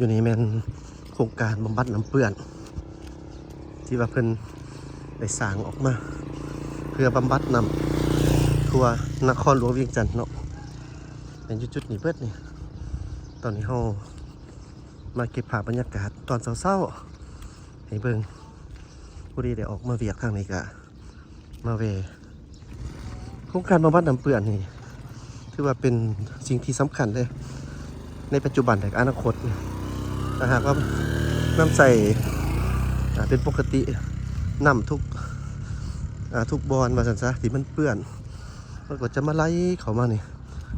ຢູ່ນີ້ແມ່ນໂຄງການບຳບັດນ້ຳເປື້ອນ ທີ່ວ່າເພິ່ນໄດ້ສ້າງອອກມາ ເພື່ອບຳບັດນ້ຳທົ່ວນະຄອນຫຼວງວຽງຈັນເນາະ ແມ່ນຢູ່ຈຸດນີ້ເບິດນີ້. ຕອນນີ້ເຮົາມາເກັບພາບບັນຍາກາດຕອນເຊົ້າໆໃຫ້ເບິ່ງ ພໍດີໄດ້ອອກມາວຽກທາງນີ້ກະ ມາແວ່. ໂຄງການບຳບັດນ້ຳເປື້ອນນີ້ ຖືວ່າເປັນສິ່ງທີ່ສຳຄັນເດ້ ໃນປັດຈຸບັນ ແລະ ອະນາຄົດ. ຖ້າຫາກວ່ານຳໃຊ້ ອາ ເປັນປົກກະຕິ ນ້ຳທຸກ ອາ ທຸກບ່ອນວ່າຊັ້ນຊະ ທີ່ມັນເປື້ອນ ມັນກໍຈະມາໄຫຼເຂົ້າມານີ້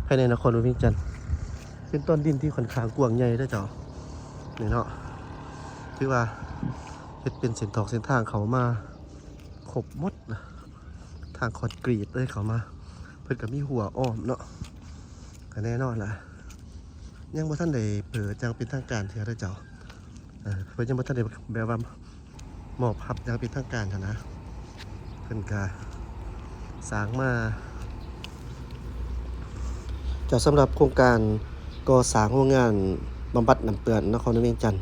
ພາຍໃນນະຄອນຫຼວງວຽງຈັນ. ເປັນຕອນດິນທີ່ຂ້ອນຂ້າງກວ້າງໃຫຍ່ເດ້ເຈົ້າ ນີ້ເນາະ ຖືວ່າເຮັດເປັນເສັ້ນຕອກເສັ້ນທາງເຂົ້າມາ ຄົບໝົດລະ ທາງຄອນກຣີດເລີຍເຂົ້າມາ. ເພິ່ນກໍມີຮົ້ວອ້ອມເນາະ ກໍແນ່ນອນລະ ຍັງບໍ່ທັນໄດ້ເປີດຢ່າງເປັນທາງການເທື່ອເດີເຈົ້າ. ເອີ ເພິ່ນຍັງບໍ່ທັນໄດ້ແບບວ່າມອບຮັບຢ່າງເປັນທາງການຫັ້ນນະ ເພິ່ນກະສ້າງມາ. ເຈົ້າ ສຳລັບໂຄງການກໍ່ສ້າງໂຮງງານບຳບັດນ້ຳເປື້ອນນະຄອນຫຼວງວຽງຈັນ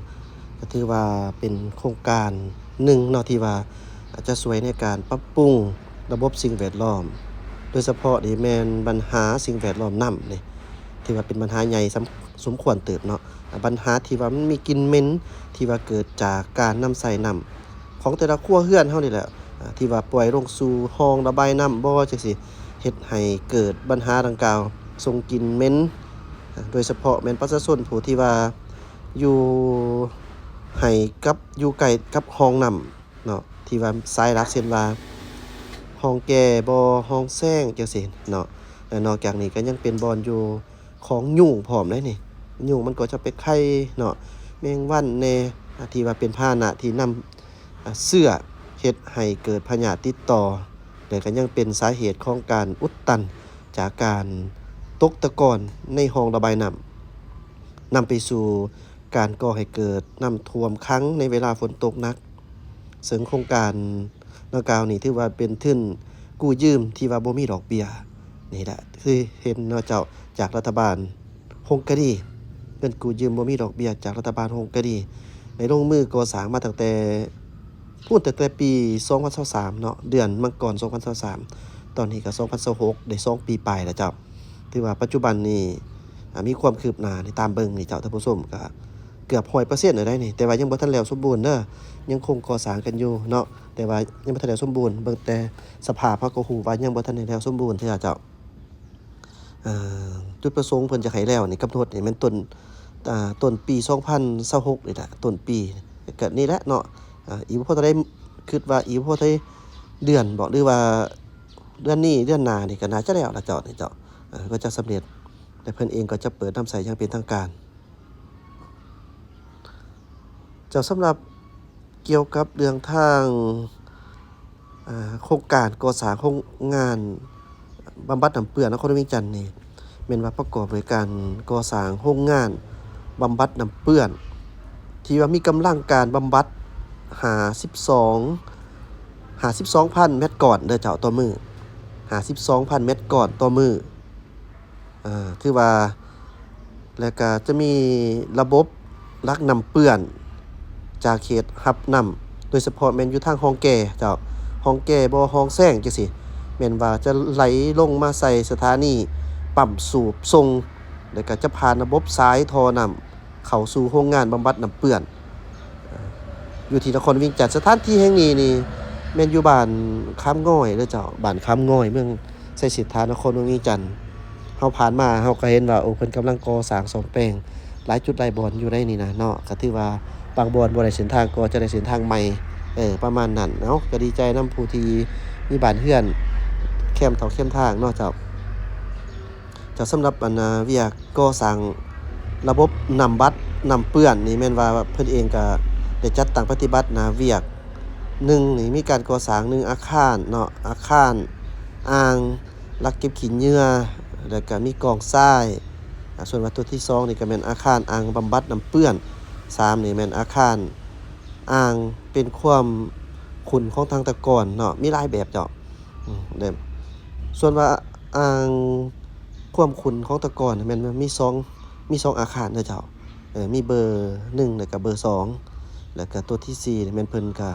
ກໍຖືວ່າເປັນໂຄງການໜຶ່ງເນາະ ທີ່ວ່າຈະຊ່ວຍໃນການປັບປຸງລະບົບສິ່ງແວດລ້ອມ ໂດຍສະເພາະນີ້ແມ່ນບັນຫາສິ່ງແວດລ້ອມນ້ຳນີ້ ຖືວ່າເປັນບັນຫາໃຫຍ່ສຳ ສົມຄວນເຕີບເນາະ. ບັນຫາທີ່ວ່າມັນມີກິ່ນເໝັນ ທີ່ວ່າເກີດຈາກການນຳໃຊ້ນ້ຳຂອງແຕ່ລະຄົວເຮືອນເຮົານີ້ແຫຼະ ທີ່ວ່າປ່ອຍລົງສູ່ຮ່ອງລະບາຍນ້ຳບໍ່ ຈັ່ງຊີ້ ເຮັດໃຫ້ເກີດບັນຫາດັ່ງກ່າວ ສົ່ງກິ່ນເໝັນ ໂດຍສະເພາະແມ່ນປະຊາຊົນຜູ້ທີ່ວ່າຢູ່ໃກ້ກັບ ຢູ່ໃກ້ກັບຮ່ອງນ້ຳເນາະ ທີ່ວ່າສາຍຫຼັກ ເຊັ່ນວ່າຮ່ອງແກ່ບໍ່ ຮ່ອງແຊງ ຈັ່ງຊີ້ເນາະ. ແລະ ນອກຈາກນີ້ກໍຍັງເປັນບ່ອນຢູ່ຂອງຍຸງພ້ອມເດ້ນີ້ ຍຸງມັນກໍຈະໄປໄຂ່ເນາະ ແມງວັນແດ່ ທີ່ວ່າເປັນພາຫະນະທີ່ນຳ ອາ ເຊື້ອເຮັດໃຫ້ເກີດພະຍາດຕິດຕໍ່ ແລະ ກໍຍັງເປັນສາເຫດຂອງການອຸດຕັນຈາກການຕົກຕະກອນໃນຮ່ອງລະບາຍນ້ຳ ນຳໄປສູ່ການກໍ່ໃຫ້ເກີດນ້ຳຖ້ວມຂັງໃນເວລາຝົນຕົກໜັກ. ເຊິ່ງໂຄງການດັ່ງກ່າວນີ້ຖືວ່າເປັນທຶນກູ້ຢືມທີ່ວ່າບໍ່ມີດອກເບ້ຍ ນີ້ແຫຼະ ຄືເຫັນເນາະເຈົ້າ ຈາກລັດຖະບານ ຮົງກາລີ ເງິນກູ້ຢືມບໍ່ມີດອກເບ້ຍຈາກລັດຖະບານຮົງກາລີ ໄດ້ລົງມືກໍ່ສ້າງມາຕັ້ງແຕ່ພຸ້ນ ຕັ້ງແຕ່ປີສອງພັນຊາວສາມເນາະ ເດືອນມັງກອນສອງພັນຊາວສາມ ຕອນນີ້ກໍສອງພັນຊາວຫົກ ໄດ້ສອງປີປາຍແລ້ວເຈົ້າ. ຖືວ່າປັດຈຸບັນນີ້ ອາ ມີຄວາມຄືບໜ້ານີ້ ຕາມເບິ່ງນີ້ເຈົ້າ ທ່ານຜູ້ຊົມ ກໍເກືອບຮ້ອຍເປີເຊັນແລ້ວໄດ໋ນີ້ ແຕ່ວ່າຍັງບໍ່ທັນແລ້ວສົມບູນເດີ ຍັງຄົງກໍ່ສ້າງກັນຢູ່ເນາະ ແຕ່ວ່າຍັງບໍ່ທັນແລ້ວສົມບູນ ເບິ່ງແຕ່ສະພາບເຮົາກໍຮູ້ວ່າຍັງບໍ່ທັນໄດ້ແລ້ວສົມບູນເທື່ອເຈົ້າ. ເອີ ຈຸດປະສົງເພິ່ນຈະໃຫ້ແລ້ວນີ້ ກຳນົດນີ້ແມ່ນຕົ້ນ ອາ ຕົ້ນປີສອງພັນຊາວຫົກນີ້ແຫຼະ ຕົ້ນປີ ກໍນີ້ແຫຼະເນາະ ອາ ອີກບໍ່ພໍເທົ່າໃດ ຄິດວ່າອີກບໍ່ພໍເທົ່າໃດເດືອນບໍ ຫຼືວ່າເດືອນນີ້ເດືອນໜ້ານີ້ກໍໜ້າຈະແລ້ວລະເຈົ້າ ນີ້ເຈົ້າ ອາ ກໍຈະສຳເລັດ ແລະ ເພິ່ນເອງກໍຈະເປີດນຳໃຊ້ຢ່າງເປັນທາງການ. ເຈົ້າ ສຳລັບກ່ຽວກັບເລື່ອງທາງ ອາ ໂຄງການກໍ່ສ້າງໂຮງງານບຳບັດນ້ຳເປື້ອນນະຄອນຫຼວງວຽງຈັນນີ້ ແມ່ນວ່າປະກອບດ້ວຍການກໍ່ສ້າງໂຮງງານບຳບັດນ້ຳເປື້ອນ ທີ່ວ່າມີກຳລັງການບຳບັດຫ້າສິບສອງ ຫ້າສິບສອງພັນແມັດກ້ອນເດີເຈົ້າ ຕໍ່ມື້ ຫ້າສິບສອງພັນແມັດກ້ອນຕໍ່ມື້. ອາ ຖືວ່າ ແລ້ວກະຈະມີລະບົບຫຼັກນ້ຳເປື້ອນຈາກເຂດຮັບນ້ຳ ໂດຍສະເພາະແມ່ນຢູ່ທາງຮ່ອງແກ່ເຈົ້າ ຮ່ອງແກ່ບໍ່ ຮ່ອງແຊງ ຈັ່ງຊີ້ ແມ່ນວ່າຈະໄຫຼລົງມາໃສ່ສະຖານີປ້ຳສູບສົ່ງ ແລ້ວກະຈະຜ່ານລະບົບສາຍທໍ່ນ້ຳ ເຂົ້າສູ່ໂຮງງານບຳບັດນ້ຳເປື້ອນ ຢູ່ທີ່ນະຄອນວຽງຈັນ. ສະຖານທີ່ແຫ່ງນີ້ນີ້ແມ່ນຢູ່ບ້ານຄຳງອຍເດີເຈົ້າ ບ້ານຄຳງອຍ ເມືອງໄຊເສດຖາ ນະຄອນຫຼວງວຽງຈັນ. ເຮົາຜ່ານມາເຮົາກໍເຫັນວ່າ ໂອ້ ເພິ່ນກຳລັງກໍ່ສ້າງສ້ອມແປງຫຼາຍຈຸດຫຼາຍບ່ອນຢູ່ໃນນີ້ນະເນາະ ກໍຖືວ່າບາງບ່ອນບໍ່ໄດ້ເສັ້ນທາງ ກໍຈະໄດ້ເສັ້ນທາງໃໝ່ ເອີ ປະມານນັ້ນ. ເອົາ ກໍດີໃຈນຳຜູ້ທີ່ມີບ້ານເຮືອນແຄມເທົ່າແຄມທາງເນາະເຈົ້າ. ຈາກສຳລັບອັນນາວຽກກໍ່ສ້າງລະບົບນ້ຳບັດນ້ຳເປື້ອນນີ້ ແມ່ນວ່າເພິ່ນເອງກະໄດ້ຈັດຕັ້ງປະຕິບັດນາວຽກ ໜຶ່ງນີ້ມີການກໍ່ສ້າງ ໜຶ່ງອາຄານເນາະ ອາຄານອ່າງຫຼັກເກັບຂີ້ເຫຍື້ອ ແລ້ວກະມີກອງຊາຍ ອາ ສ່ວນວ່າຕົວທີສອງນີ້ກະແມ່ນອາຄານອ່າງບຳບັດນ້ຳເປື້ອນ ສາມນີ້ແມ່ນອາຄານ ອ່າງເປັນຄວາມຂຸ່ນຂອງທາງຕະກອນເນາະ ມີຫຼາຍແບບເຈົ້າ. ອືມ ເດີ ສ່ວນວ່າອ່າງຄວາມຂຸ່ນຂອງຕະກອນແມ່ນມີສອງ ມີສອງອາຄານເດີເຈົ້າ. ເອີ ມີເບີໜຶ່ງ ແລ້ວກະເບີສອງ ແລ້ວກະຕົວທີສີ່ນີ້ແມ່ນເພິ່ນກະ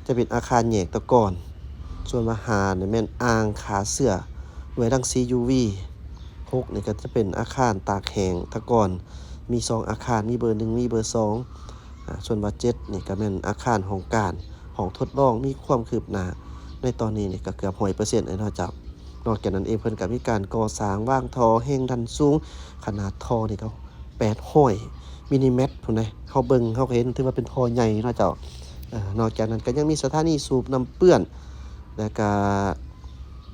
ຈະເປັນອາຄານແຍກຕະກອນ. ສ່ວນວ່າຫ້ານີ້ແມ່ນອ່າງຂ້າເຊື້ອດ້ວຍລັງສີ ຢູວີ. ຫົກນີ້ກະຈະເປັນອາຄານຕາກແຫ້ງຕະກອນ ມີສອງອາຄານ ມີເບີໜຶ່ງ ມີເບີສອງ. ອາ ສ່ວນວ່າເຈັດນີ້ກະແມ່ນອາຄານຫ້ອງການ ຫ້ອງທົດລອງ ມີຄວາມຄືບໜ້າໃນຕອນນີ້ນີ້ກະເກືອບຮ້ອຍເປີເຊັນແລ້ວເນາະເຈົ້າ. ນອກຈາກນັ້ນເອງ ເພິ່ນກະມີການກໍ່ສ້າງວາງທໍ່ແຮງດັນສູງ ຂະໜາດທໍ່ນີ້ກະ ແປດຮ້ອຍມິນລິແມັດພຸ້ນເດ້. ເຮົາເບິ່ງເຮົາກະເຫັນ ຖືວ່າເປັນທໍ່ໃຫຍ່ເນາະເຈົ້າ. ເອີ ນອກຈາກນັ້ນກະຍັງມີສະຖານີສູບນ້ຳເປື້ອນ ແລ້ວກະ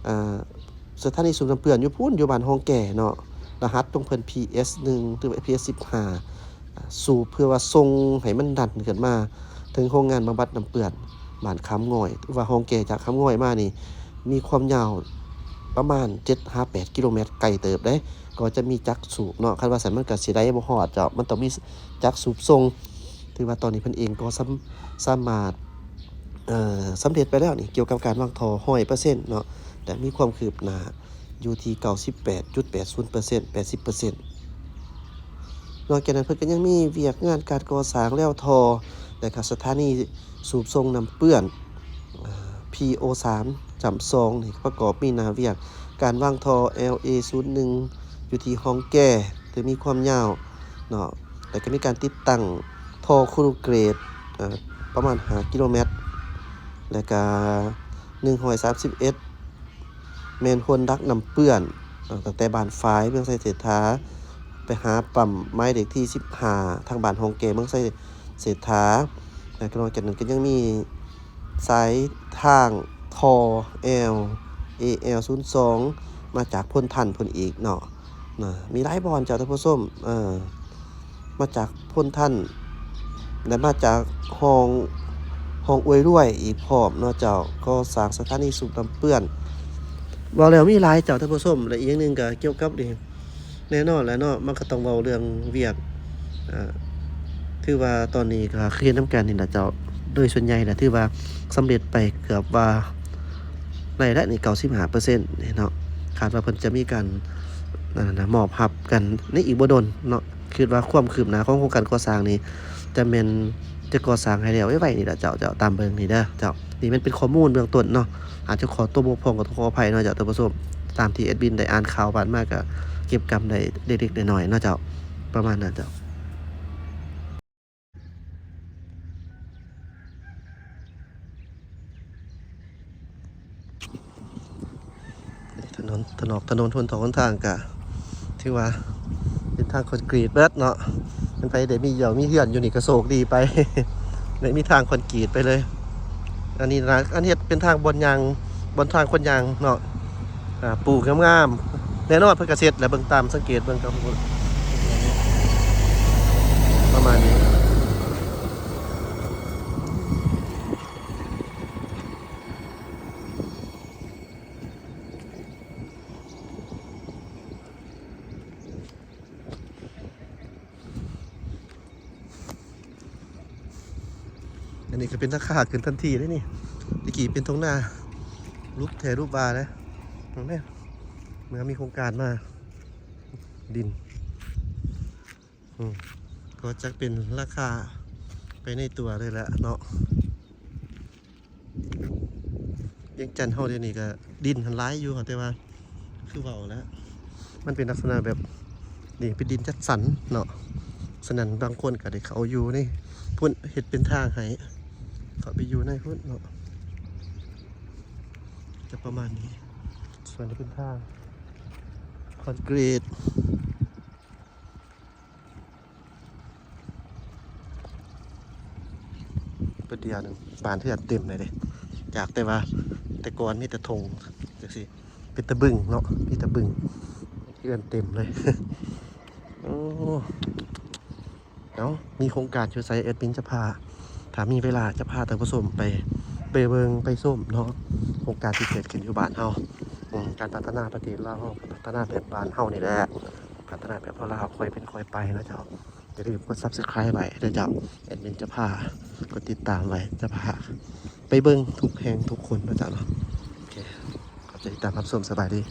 ເອີ ສະຖານີສູບນ້ຳເປື້ອນຢູ່ພຸ້ນ ຢູ່ບ້ານຮ່ອງແກເນາະ. ລະຫັດຂອງເພິ່ນ ພີເອັສໜຶ່ງ ຫຼືວ່າ ພີເອັສສິບຫ້າ ສູບເພື່ອວ່າສົ່ງໃຫ້ມັນດັນຂຶ້ນມາເຖິງໂຮງງານບຳບັດນ້ຳເປື້ອນບ້ານຄຳງອຍ ຫຼືວ່າຮ່ອງແກຈາກຄຳງອຍມານີ້ ມີຄວາມຍາວປະມານເຈັດຫາແປດກິໂລແມັດ ໄກເຕີບເດ້. ກໍຈະມີຈັກສູບເນາະ ຄັນວ່າຊັ້ນມັນກະຊິໄດ້ບໍ່ຮອດເຈົ້າ ມັນຕ້ອງມີຈັກສູບສົ່ງ. ຖືວ່າຕອນນີ້ເພິ່ນເອງກໍສຳ ສາມາດ ເອີ ສຳເລັດໄປແລ້ວນີ້ ກ່ຽວກັບການວາງທໍ່ຮ້ອຍເປີເຊັນເນາະ ແລະ ມີຄວາມຄືບໜ້າຢູ່ທີ່ເກົ້າສິບແປດຈຸດແປດສູນເປີເຊັນ ແປດສິບເປີເຊັນ. ນອກຈາກນັ້ນເພິ່ນກະຍັງມີວຽກງານການກໍ່ສ້າງແລວທໍ່ ແລະກະສະຖານີສູບສົ່ງນ້ຳເປື້ອນ ອາ ພີໂອສາມຈ້ຳສອງນີ້ ປະກອບມີໜ້າວຽກການວາງທໍ່ ແອລເອສູນໜຶ່ງ ຢູ່ທີ່ຮ່ອງແກ ທີ່ມີຄວາມຍາວເນາະ ແລະກະມີການຕິດຕັ້ງທໍ່ຄູລເກຣດ ອາ ປະມານຫ້າກິໂລແມັດ ແລະກະໜຶ່ງຮ້ອຍສາມສິບເອັດ ແມ່ນຫົນດັກນ້ຳເປື້ອນ ເອີ ຕັ້ງແຕ່ບ້ານຝາຍ ເມືອງໄຊເສດຖາ ໄປຫາປ້ຳໝາຍເລກທີສິບຫ້າ ທາງບ້ານຮ່ອງແກ ເມືອງໄຊເສດຖາ. ແລະ ນອກຈາກນັ້ນກະຍັງມີສາຍທາງທໍ່ແອລ ເອແອລສູນສອງ ມາຈາກໂພນທັນພຸ້ນອີກເນາະ. ນະ ມີຫຼາຍບ່ອນເຈົ້າທ່ານຜູ້ຊົມ ເອີ ມາຈາກໂພນທັນ ແລະ ມາຈາກຮ່ອງ ຮ່ອງອວຍລວຍອີກພ້ອມເນາະເຈົ້າ. ກໍ່ສ້າງສະຖານີສູບນ້ຳເປື້ອນ ເວົ້າແລ້ວມີຫຼາຍເຈົ້າທ່ານຜູ້ຊົມ. ແລະ ອີກຢ່າງໜຶ່ງກະກ່ຽວກັບນີ້ ແນ່ນອນແຫຼະເນາະ ມັນກະຕ້ອງເວົ້າເລື່ອງວຽກ ອາ ຖືວ່າຕອນນີ້ກະຄືເຮັດນຳກັນນີ້ລະເຈົ້າ ໂດຍສ່ວນໃຫຍ່ລະຖືວ່າສຳເລັດໄປເກືອບວ່າ ໄດ້ແລ້ວນີ້ ເກົ້າສິບຫ້າເປີເຊັນນີ້ເນາະ. ຄາດວ່າເພິ່ນຈະມີການ ອັນນັ້ນນະ ມອບຮັບກັນໃນອີກບໍ່ດົນເນາະ. ຄິດວ່າຄວາມຄືບໜ້າຂອງໂຄງການກໍ່ສ້າງນີ້ ຈະແມ່ນຈະກໍ່ສ້າງໃຫ້ແລ້ວໄວໆນີ້ລະເຈົ້າ ເຈົ້າ ຕາມເບິ່ງນີ້ເດີເຈົ້າ. ນີ້ແມ່ນເປັນຂໍ້ມູນເບື້ອງຕົ້ນເນາະ ອາດຈະຂໍຕົວບົກຜ່ອງ ກໍຕ້ອງຂໍອະໄພເນາະເຈົ້າທ່ານຜູ້ຊົມ. ຕາມທີ່ແອດມິນໄດ້ອ່ານຂ່າວຜ່ານມາ ກະເກັບກຳໄດ້ເລັກໆນ້ອຍໆເນາະເຈົ້າ ປະມານນັ້ນເຈົ້າ. ຖະໜົນ ຖະໜອກ ຖະໜົນຫົນທອງຫົນທາງກະຖືວ່າເປັນທາງຄອນກຣີດເບິດເນາະ. ຄັນໃຜໄດ້ມີເຫຍົ້າມີເຮືອນຢູ່ນີ້ກະໂຊກດີໄປ ໄດ້ມີທາງຄອນກຣີດໄປເລີຍ. ອັນນີ້ນະ ອັນເຮັດເປັນທາງບ່ອນຍ່າງ ບ່ອນທາງຄົນຍ່າງເນາະ. ອາ ປູກງາມໆ ແນ່ນອນເພິ່ນກະເຊັດແຫຼະ ເບິ່ງຕາມສັງເກດເບິ່ງກະປະມານນີ້. ອັນນີ້ກະເປັນທາງຂາຂຶ້ນທັນທີເດ້ນີ້ ແຕ່ກີ້ເປັນທົ່ງນາ ຫຼຸບແທ້ຫຼຸບວ່າເດ້. ເບິ່ງແນ່ ເມື່ອມີໂຄງການມາ ດິນ ອືມ ກໍຈັກເປັນລາຄາໄປໃນຕົວເລີຍແຫຼະເນາະ. ວຽງຈັນເຮົາດຽວນີ້ກະດິນຫັ້ນຫຼາຍຢູ່ ແຕ່ວ່າຄືເວົ້າແຫຼະ ມັນເປັນລັກສະນະແບບນີ້ ເປັນດິນຈັດສັນເນາະ. ສະນັ້ນບາງຄົນກະໄດ້ເຂົ້າຢູ່ໃນພຸ້ນ ເຮັດເປັນທາງໃຫ້ເຂົ້າໄປຢູ່ໃນພຸ້ນເນາະ ຈະປະມານນີ້. ສ່ວນນີ້ເປັນທາງຄອນກຣີດ. ປະດຽວນີ້ບ້ານເຮືອນເຕັມເລີຍເດ້ ຈາກແຕ່ວ່າແຕ່ກ່ອນມີແຕ່ທົ່ງຈັ່ງຊີ້ ເປັນຕາບຶງເນາະ ມີຕາບຶງ ເຮືອນເຕັມເລີຍ. ໂອ້ ເອົ້າ ມີໂຄງການຢູ່ໃສ ແອດມິນຈະພາ ຖ້າມີເວລາຈະພາທ່ານຜູ້ຊົມໄປ ໄປເບິ່ງໄປຊົມເນາະ ໂຄງການທີ່ເກີດຂຶ້ນຢູ່ບ້ານເຮົາ. ອືມ ການພັດທະນາປະເທດລາວເຮົາ ພັດທະນາແບບບ້ານເຮົານີ້ແຫຼະ ພັດທະນາແບບລາວໆ ຄ່ອຍເປັນຄ່ອຍໄປເນາະເຈົ້າ. ຢ່າລືມກົດ Subscribe ໄວ້ເດີເຈົ້າ ແອດມິນຈະພາ ກົດຕິດຕາມໄວ້ ຈະພາໄປເບິ່ງທຸກແຫ່ງທຸກຄົນເນາະເຈົ້າເນາະ. ໂອເຄ ຂອບໃຈທີ່ຕິດຕາມຮັບຊົມ ສະບາຍດີ.